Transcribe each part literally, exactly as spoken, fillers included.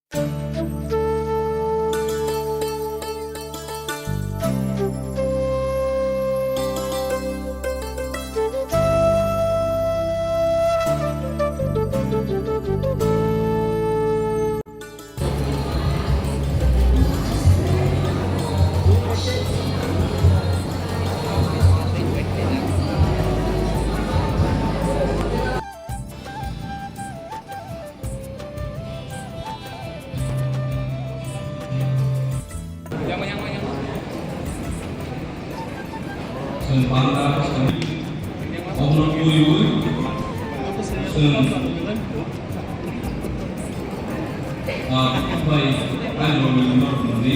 Chwng panda bwskango obono twiwi chwng, ah, bai ani rokni norok mwnwi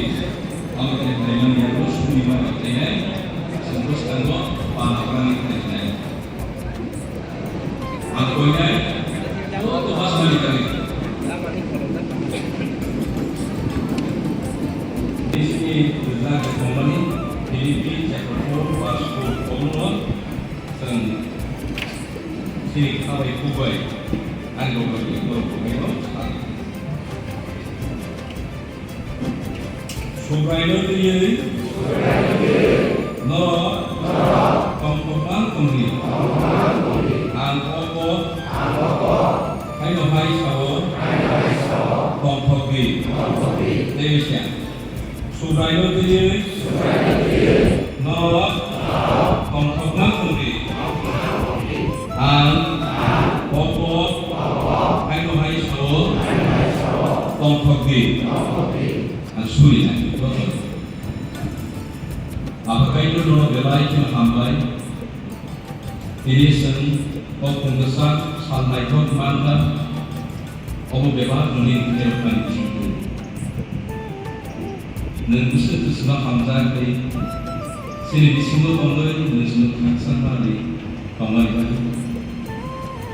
abo khe naimani yago sumni mano khlainai chwng bwskango panda kwrwngwi khlainai. Ang koinai joto bachmani bagwi. Bini rijak tongmani Philippi chapter four verse four, obono chwng chini kha bai kuk bai ani logi borok tongmani. Subraino twiwi norok tongthokma tongdi. Ang o kok haino hai sao tongthokdi. Tei bisa Subraino twiwi norok tongthokma tongdi. Ang o kok haino hai sao tongthokdi. Ang suri nai. Abo kaitor no belai kheno hambai. Tini chwng kok mungsa sal naithok mankha. Obo bebak nini kherokmani bisingtwi. Nwng bwswk bwswkno hamjak tei chini bisingo tongwi nwng chwngno khaksa manwi tongmani bagwi.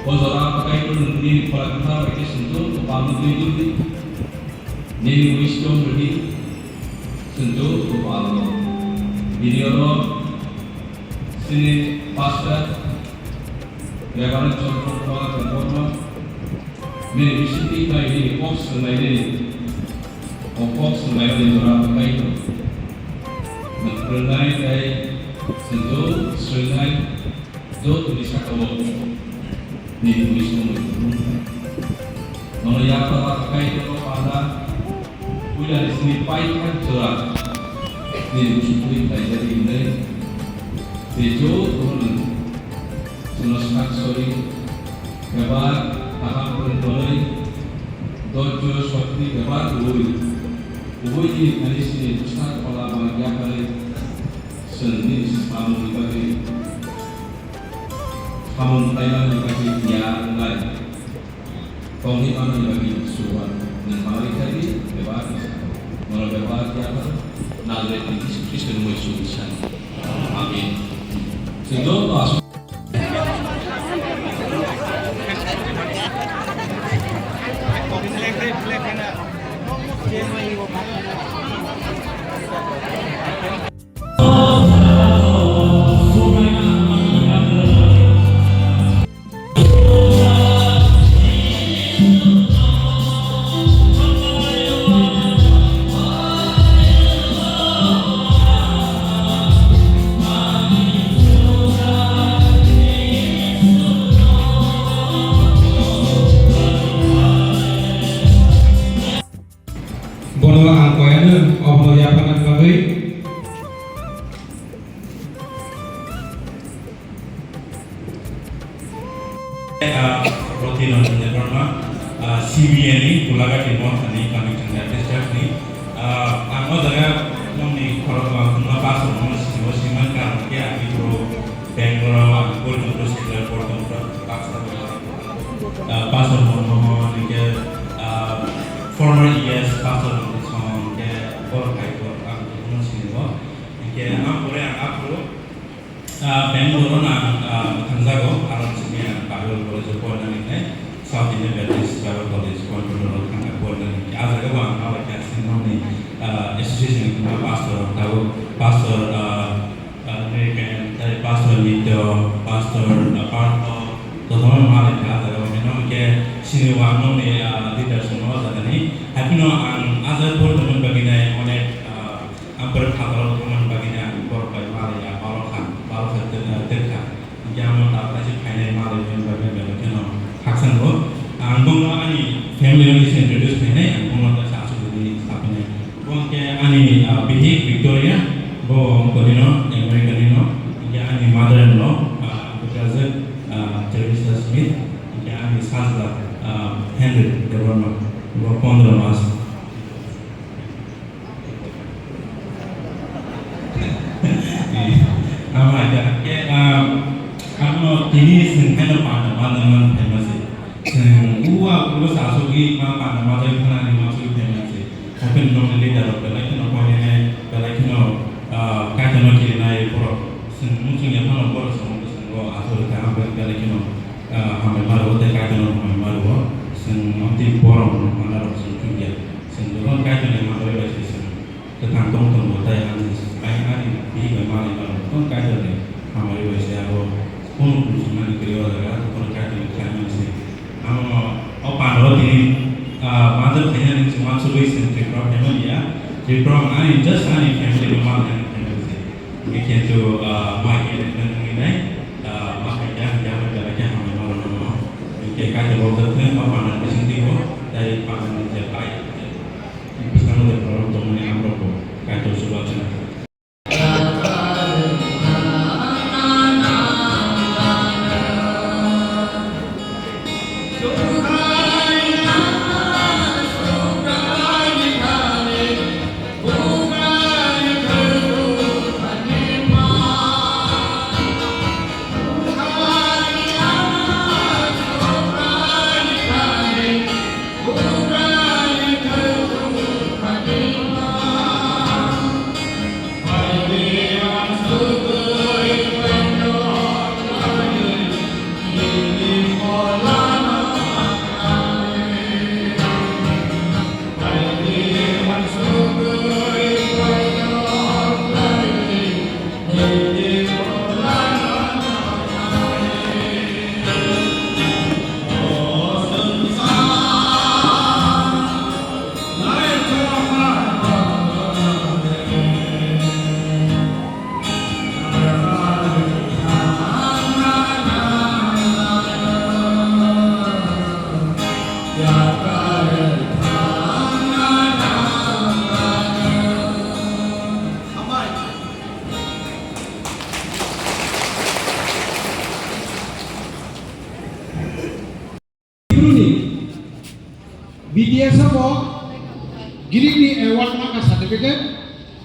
O jora Kaitor nwng nini Khorang Kwthar bai khe chwng joto palno twi tubudi. Nini wisdom rwdi chwng joto palno. Bini oro chini pastor Reverend Chandra Kumar Debbarma, bini bisingtwi bai nini kok swnglainani, o kok swnglainani jora bai tong. Nwng phwrwngnai tei chwng joto swrwngnai, jotoni sakao nini wisdom rwdi. Nono yapharma Kaitor panda Puila ni simi paithak jora nini bisingtwi khlaijak hinwi tei jotono nwng chwngno sak sori eba kaham kwrwng tonwi doicho shokti eba kubui kubui nini thani simi bwsa phola ba yapharwi chwng nini samungni bagwi samung khlaimani bagwi ya wngnai. Tongwi manwi bagwi suwa nwng hamari khaidi bebak ni sakao. Mono bebak yapharwi Nazareth ni Jisu Khristo ni mui simi sani. Amen. Chwng joto aswk. Bono ang koyano obono yapharna bagwi. Ah, Roti Ranjan Debbarma, ah, C B A ni Golaghati Mothani Committee District ni, ah, ang o jaga nokni khorok, ah, wngma pastor no sini o sini man karon khe ang bipro Bangalore o ang porjonto settler porjonto pastor. Ah, Pastor Monmohan, hingke, ah, former E S Pastor Monmohan, hingke borok hai borok ang tongmo sini bo. Hingke ang pore ang aphuru, ah, Bangalore o ang, ah, thangjago, aro sini ang Bible College o porna hingke, South Indian Baptist Bible College, Coimbatore o thangna porna hingke, ah jaga o ang malai kha sini nokni, ah, association ni pastor, tabo pastor, ah, American, tei Pastor Nityo, Pastor, ah, Partho, jotono malai kha, ah, jaga o hino hingke sini wangno ni, ah, leaders no, ah, jaga ni, happy Ang Azad Bortman bagwi nai onek, ah, ang pore phataro thangmani bagwi nai ang borok bai malaya, baro kha, baro kha tei, ah, tei kha. Hinkhe amo ta kaisa phainai malai mani bagwi belai kheno khakchangbo. Ang bono ani family rokni se introduce khainai, ang bono kaisa aswk nini sapinai. Bo hinkhe ani, ah, bihik Victoria, bo Konino, America nino. Hinkhe ani mother-in-law, ah, Doctor Azad, ah, Teresa Smith. Hinkhe ani sajla, ah, Henry Debbarma, bo pondro mas. Ama ya, ke, ah, ano tini sing heno panda, panda man famous. Sing uwa uwa sasugi ma panda ma jai khana ni ma sui famous. Open no leader of the like no point ne, the like no, ah, kaitano kiri na e poro. Sing muchung ya phano poro song sing go aso ta am the like no, ah, hamai maro te kaitano hamai maro. Sing mati poro mana ro sing chungya. Sing go kan kaitano ma ro ba sing. Kwthang tong tongo, tei ani, ai ani bihik bai manwi mano, tong Kaitorni hamari bai se abo kunu kuchukmani kwrwi o jaga, tongphuru Kaitorni khlaimani se. Amo o pandao tini, ah, major khainani se uansugwi se Tripura phaimani ya. Tripura ani just ani family no manwi ani family se. Kintu, ah, mai management wngwi nai, ah, ma khaikha, hwnkhe abo belai khe hambai mano. Hwnkhe Kaitor bo joto o pandani bisingtwi bo, tei pandani je pai. Bwskango de problem tongmani amrok bo Kaitor chubachu. Tripurani B T S o bo Greek ni award maka certificate,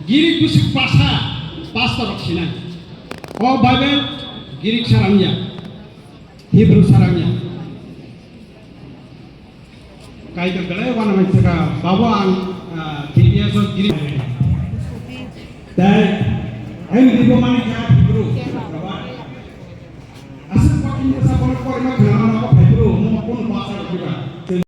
Greek bwswk bhasha pastor rok sinai. O Bible Greek sarangya, Hebrew sarangya. Kaitor belai wana mai saka, babo ang, ah, B T S o Greek. Tei, ang Greek o mani kha Hebrew. Aswk kothin bwsa borok porima khna mano, abo phai phuru omo kono bachar diba.